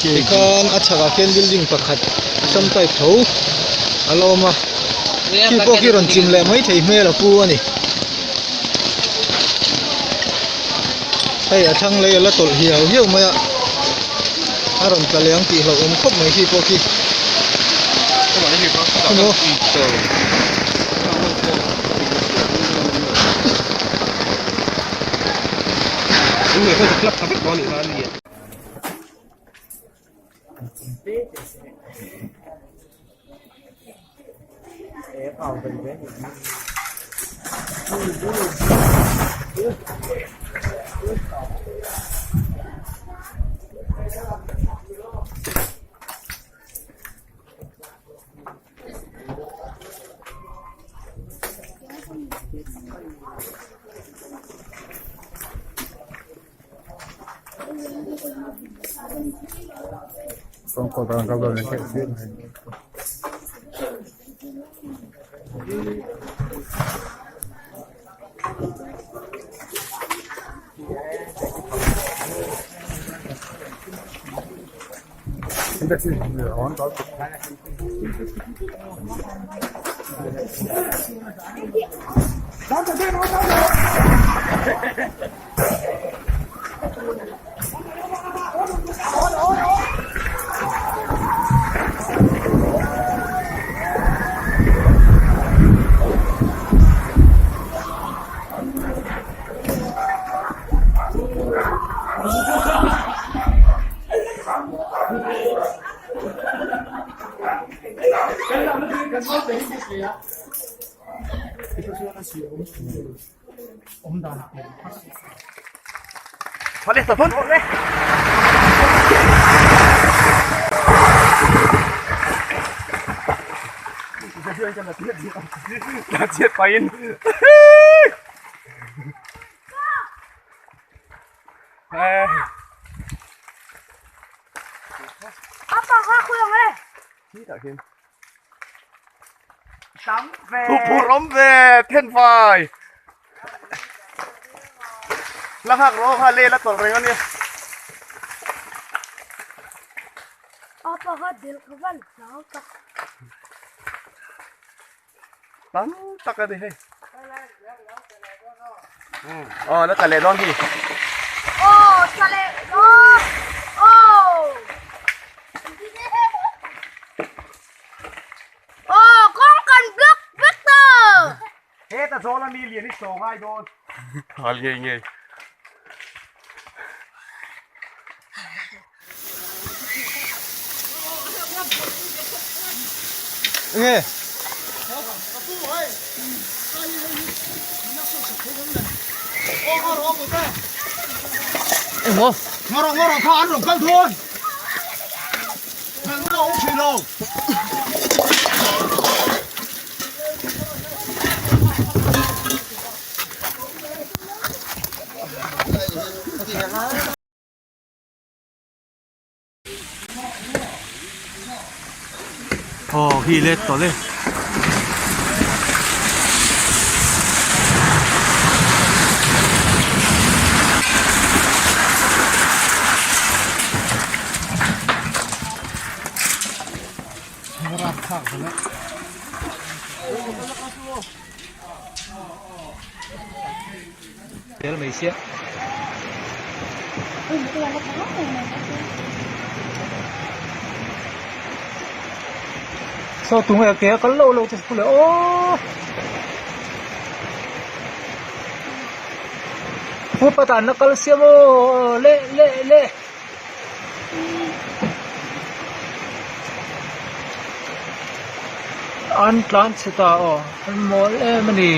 Tikhan a chhakah khian building pakhat sam type tho a la awm a khi pawh khi rawn chim leh maithei hmel a pu a ni hei a thlang lei a la tawlh hiau hiau mai a a rawn tla leh ang tih hlauhawm khawp mai khi pawh khi Aw khi let tawh le. Tel mai sia. Saw tunge ke a kal lo lo che chu le aw. Footpath ah an la kal sia maw le le le. An tlan chhe ta aw an mawl em a ni.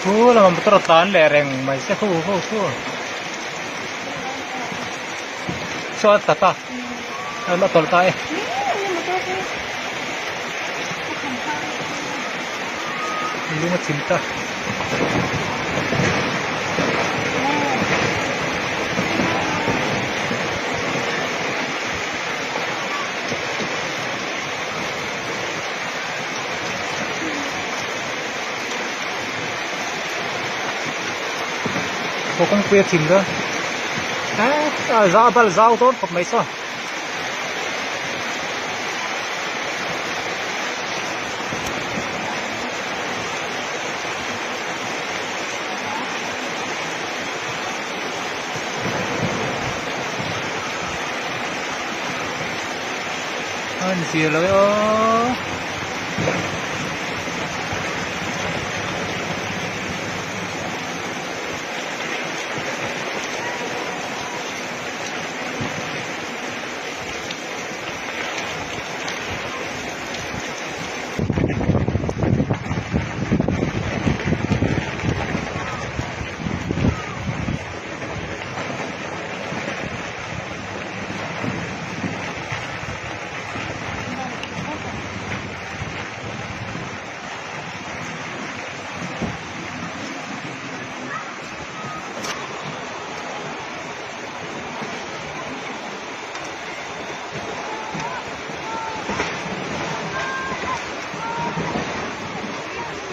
Chu lama motor a tlan leh reng mai se khu khu khu saw a tla ta a tawlh ta e. Lung a chim ta. Aw kawngpui a chim dawn a bal zau dawn khawp mai saw. A ni zir lo e aw.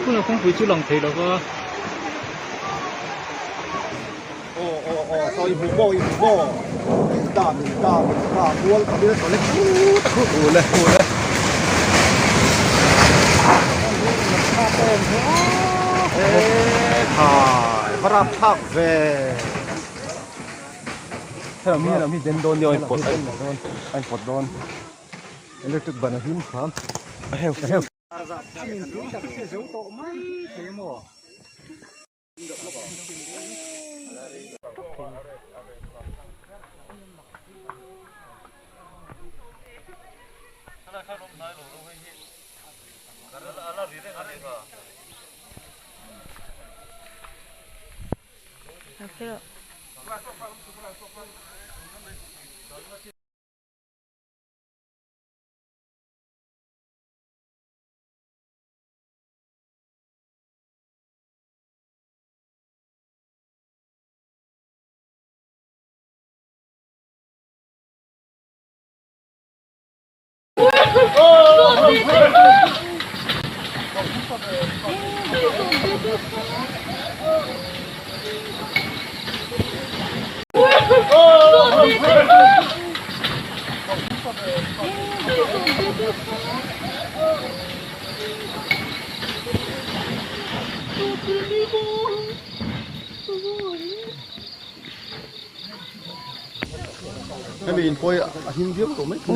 Tunah kawngpui chu lang thei lova.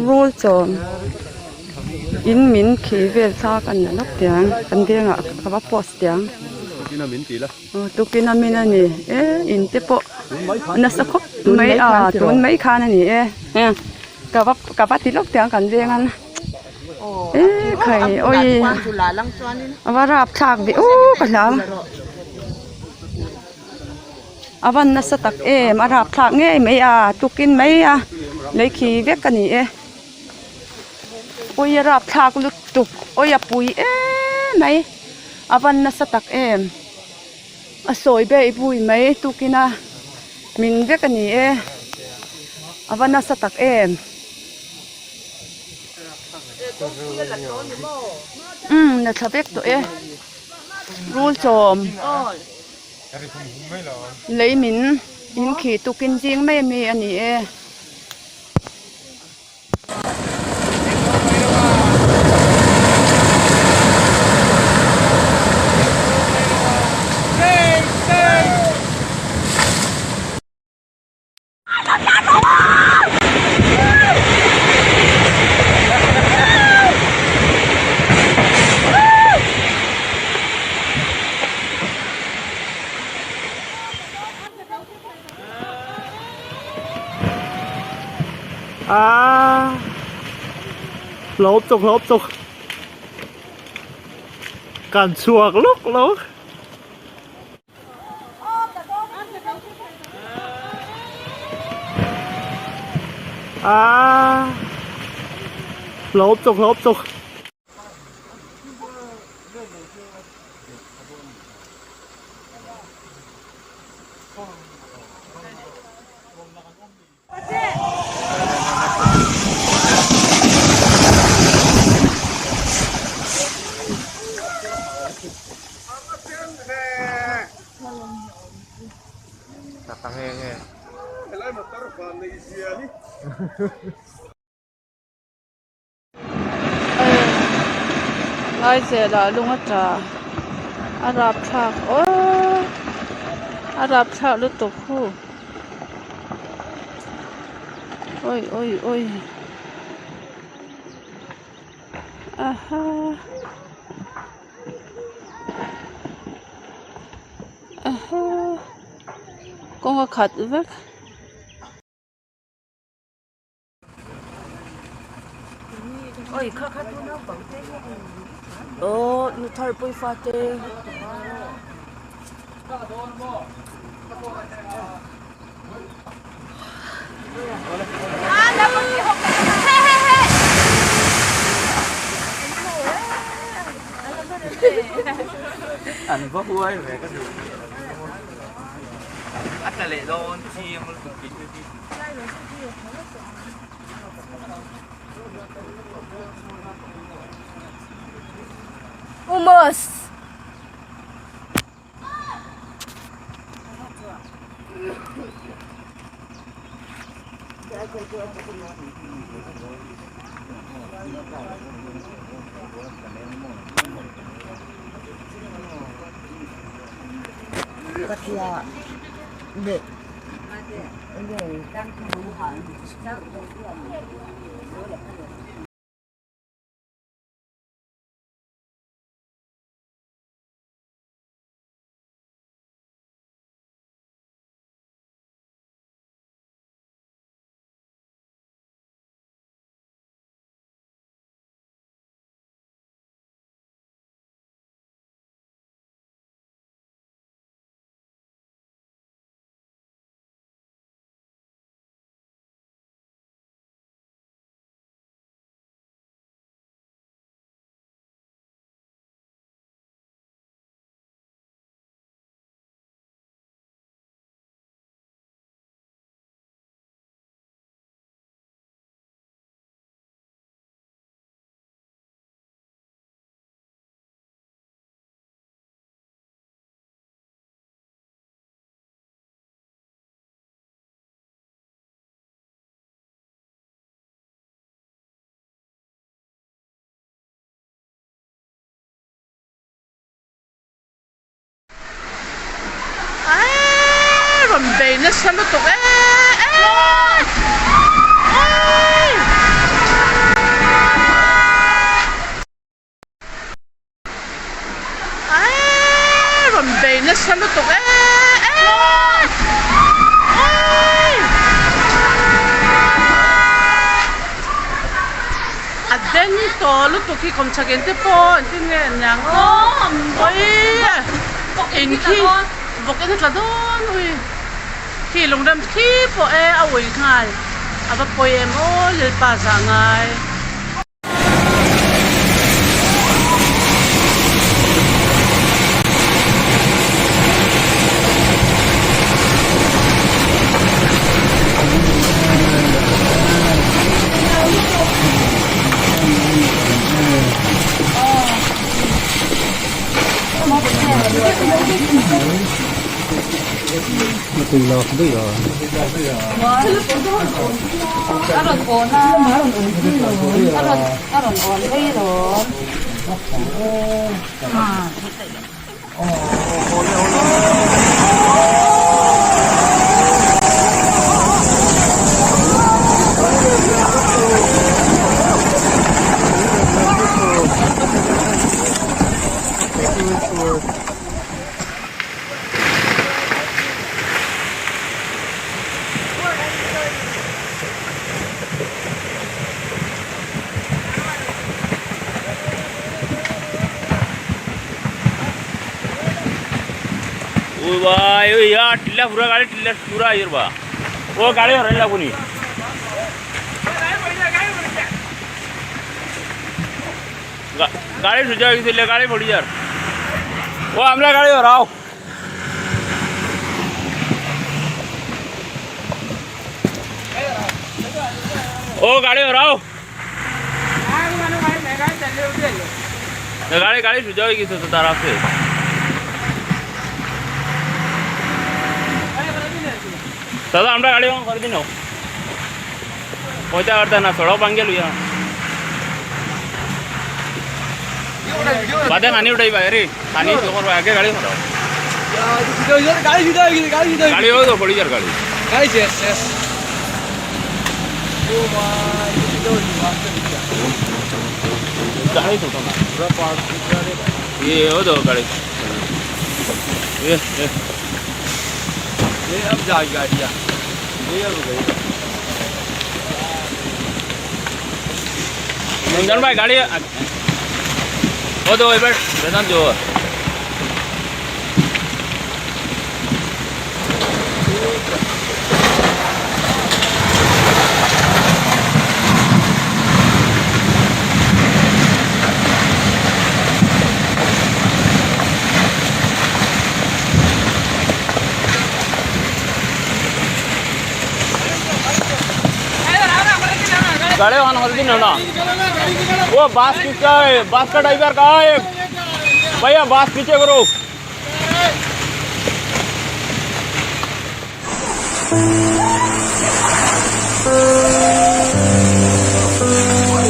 Rul chawm in min khi vel thla kan la lawk tiang kan vengah ka va post tiang tukin a min a ni e in te pawh nasa khawp mai a tun mai khan a ni e ka va ka va ti lawk tiang kan veng an e khai awi a va rapthlak ve aw ka hlau. A van nasa tak em a rapthlak ngei mai a tukin mai a lei khi vek a ni e awi a rapthlak lutuk awi a pui em mai a van nasa tak em a sawi beh bui mai tukin a min vek a ni e a va nasa tak em. Umm la thla vek tawh e rul chawm. Lei min in khi tukin zing mai ami a ni e. Ah lawm chawk lawm chawk kan chhuak lawk lawk. Ah lawm chawk lawm chawk. Laizelah lung a tla a rapthlak aww a rapthlak lutuk hu awi awi awi aha aha kawng a khat vek. Aw nu thar pui fate. An va huai ve ka duh. A tla leh dawn chiang lutuk tih chu. Umas. Rawn bei nasa lutuk e. tawh lutuk hi kawmchhak in te pawh engtin nge an niang aw in khi vawk in a tla dawn ui khi lungrem khi pawh e a ui nghal a va pawi em aw Lalpa zah ngai.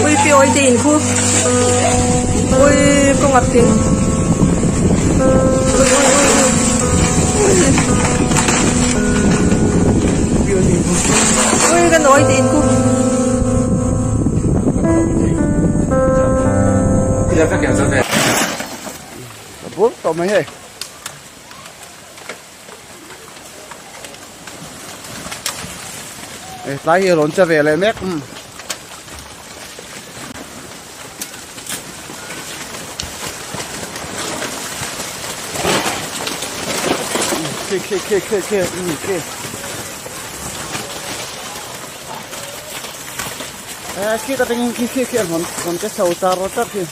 Ui pi oi te in khu ui kawng a ping ui ui ui ui ui kan oi te in khu. Bur tawh mai hei. Tlai hi a rawn che ve leh mek umm. Khi khi khi khi khi khi. Khi ta tengin khi khi khi an rawn che chho char char khi.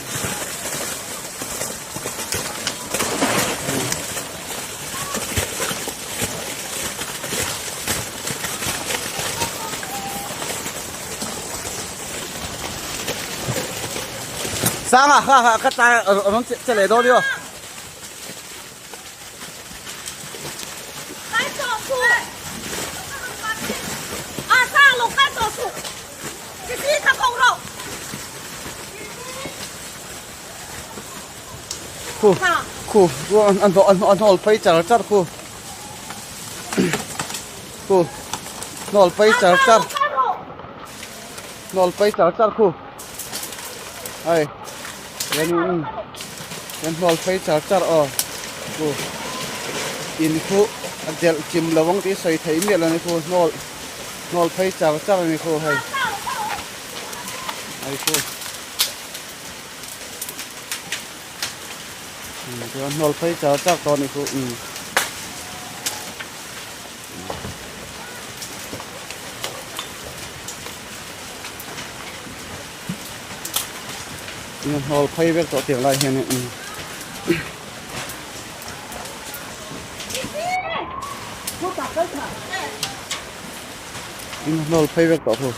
Sang à, ha ha, cái tay ở nó che lệ đó đi không? Khu khu an an an hawl phei char char khu khu hawl phei char char hawl phei char char khu hei chuanin an hawl phei char char aw khu in khu a delh chim lo ang tih sawi theih miah lo a ni khu hnawl hnawl phei char char a ni khu hei hei khu. Chuan hnawl phei char char tawh a nih chu umm. Hnawl phei vek tawh tiang lai hian in in hnawl phei vek tawh thu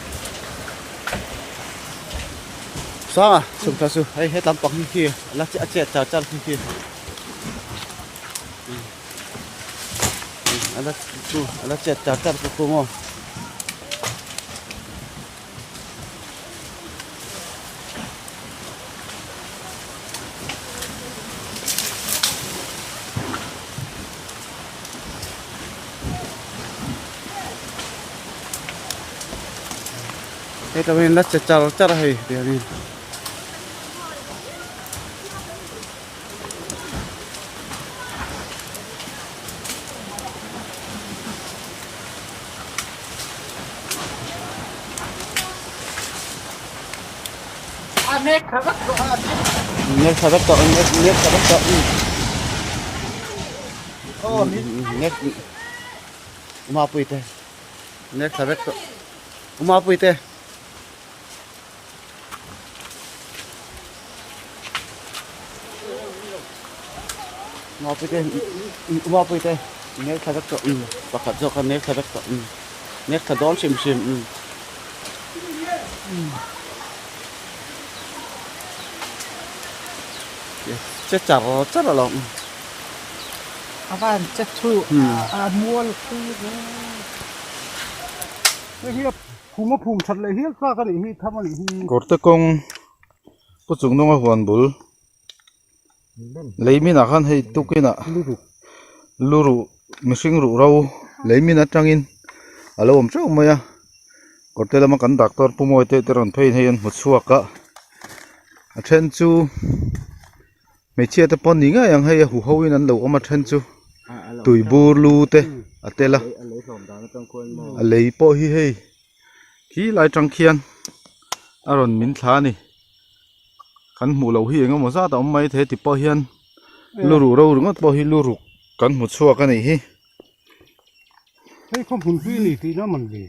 sanga chhuk thla chu hei hetlam pang hi khi la a chet char char khi khi a la chu a la chet char char khu maw. Heta hian la che char char a hei tiangin. Nek tha vek tawh nek nek tha vek tawh nek Umapui te nek tha vek tawh Umapui te. Umapui te Umapui te nek tha vek tawh pakhat zawk kha nek tha vek tawh nek tha dawn hrim hrim. Che char char alawm. A van che thu a mual khi Hei hi a phum a phum that leh hial tlak a nih hi tham a nih hi. Kawrte kawng pu chung nunga huan bul lei minah khan hei tukinah lu ruh mihring ruh ro lei min atangin a lo awm teuh mai a kawrte lama kan doctor pu mawi te te rawn pheiin hei an hmu chhuak a a then chu hmeichhia te pawh ni ngei ang hei a huho in an lo awm a then chu tui bur lu te a tel a a lei pawh hi hei khi lai tang khian a rawn min thla a ni. Kan hmuh loh hi eng emaw zat a awm mai thei ti pawh hian lu ruh ro ringawt pawh hi lu ruk kan hmu chhuak a nih hi. Hei khaw hmun hlui a ni tih na man ve.